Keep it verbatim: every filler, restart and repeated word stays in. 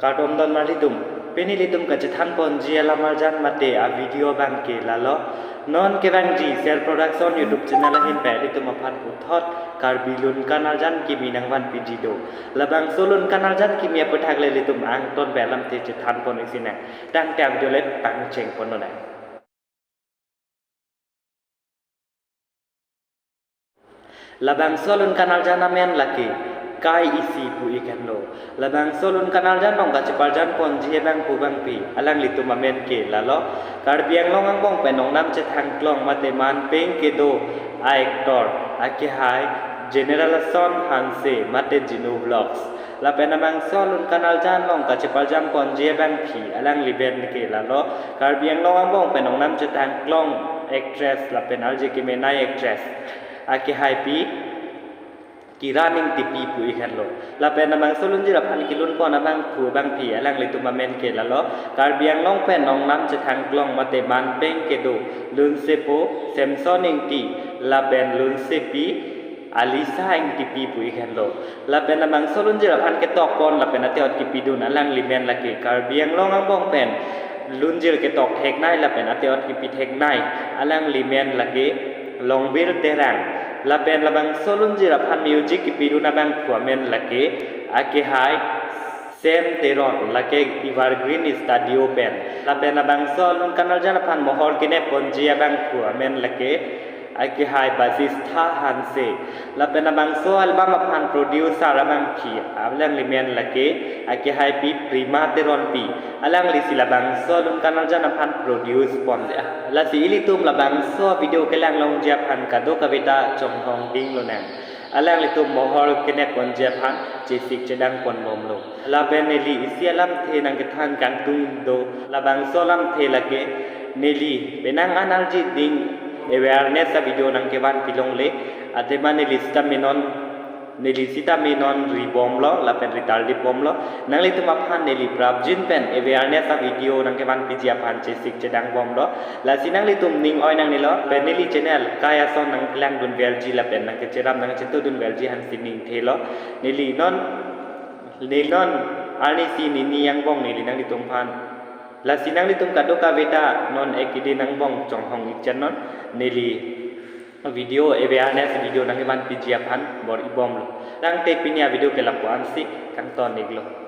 Kardom don marlitum, pini ilitum kachethan ponji alam arjan mate a video abang ke lalo. Non kevangji Ser Production YouTube channel ahin pen ilitum aphan puthot Karbi lun kan arjan kimi nangvanpiji do. Labangso lun kan arjan kimi aputhak le ilitum angton pen alamthe chethan pon isi nang. Tangte a video le pangcheng pon nang. Labangso lun kan arjan amen lake Kai Isi pu-ik henlo. Labangso lun kan arjan along kacheparjan ponji abangphu abangpi alanglitum amen ke lalo. Karbi Anglong angbong pen ongnam chethangklong mate manpeng kedo a actor akehai General Ason Hanse mate Genu Vlogs. Lapen labangso lun kan arjan along kacheparjan ponji abangpi alangli amen ke lalo. Karbi Anglong angbong pen ongnam chethangklong actress lapen arje kemenei actress akehaipi Kiran Engtipi pu-ik henlo. Lapen labangso lunjir aphan kelun pon abangphu abangpi alanglitum amen ke lalo. Karbi Anglong pen ongnam chethangklong mate manpeng kedo lunsepo Samson Engti lapen lunsepi Alisa Engtipi pu-ik henlo. Lapen labangso lunjir aphan ketok pon lapen ate-ot kipidun alangli amen lake Karbi Anglong angbong pen lunjir ketok theknei lapen ate-ot kipi theknei alangli amen lake Longbir Terang. Lapen labangso lunjir aphan music kipidun abangphu amen lake akehai Sam Teron lake Evergreen Studio pen. Lapen labangso lun kan arjan aphan mohor kenep ponji abangphu amen lake akehai Basistha Hanse. Lapen labangso album aphan producer abangpi alangli amen lake akehaipi Prima Teronpi. Alanglisi labangso lun kan arjan aphan produce pon. Lasi ilitum labangso video kelang longji aphan kadokaveta chonghong ding lonang. Alanglitum mohor kenep ponji aphan chesik chedang pon bomlo. Lapen neli isi alamthe nangkethan kangtung do. Labangso alamthe lake neli penang an arjit ding awareness a video nangkevanpi longle. Athema neli sitame non, neli sitame non ri bomlo lapen ri tarlip bomlo. Nanglitum aphan neli prapjin pen awareness a video nangkevanpiji aphan chesik chedang bomlo. Lasi nanglitum ning oi nangnelo, pen neli channel Kai Ason nangkelangdun verji lapen nangkecherap nangchetudun verji aphansi ning thelo. Neli non, neli non arnisi nini angbong neli nanglitum aphan. Lasi nanglitum kadokaveta non ek kidin angbong chonghong-ik chot non, neli video awareness video nangkevanpiji aphan bor-i bomlo. Tangte pini a video ke lapu-ansi kangton-iklo.